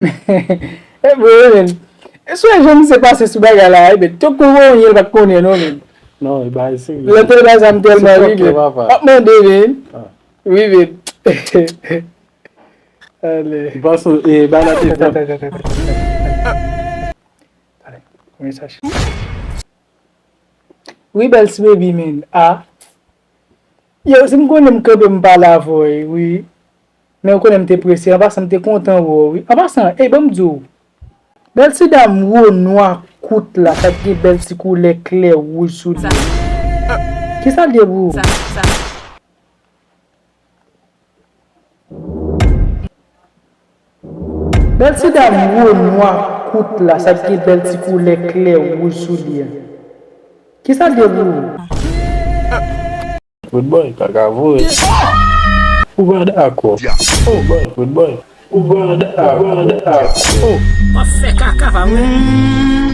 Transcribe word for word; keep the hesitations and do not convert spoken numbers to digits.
E vre, men. E sou jan misye pase sou bagay la, e ben, tout kou voye l pa t konnen, non, men. Non, e bagay serye. Lè te bagay sa, m tèlman rive. M ap mande, men. Rive. Ale. Pase, e, bagay la te fè. Pale. Mesaj. Wi, bèl ti baby, men. A. Yo, si m konnen m kanpe, m pale avè w, wi. Men ou konnen m te prese. An pasan, m te kontan wè w, wi. An pasan, ey, ban m di w. Bèl ti dam wo nwa kout la, sa ki gen bèl ti koulè klè wouj sou li. Kisa l ye pou ou? Bèl ti dam wo nwa kout la, sa ki gen bèl ti koulè klè wouj sou li a. Kisa l ye pou ou? Foutbòy, pa ka voye. Ou pa dakò. Foutbòy, foutbòy. Ou pa dakò. W ap fè kaka pa mwen.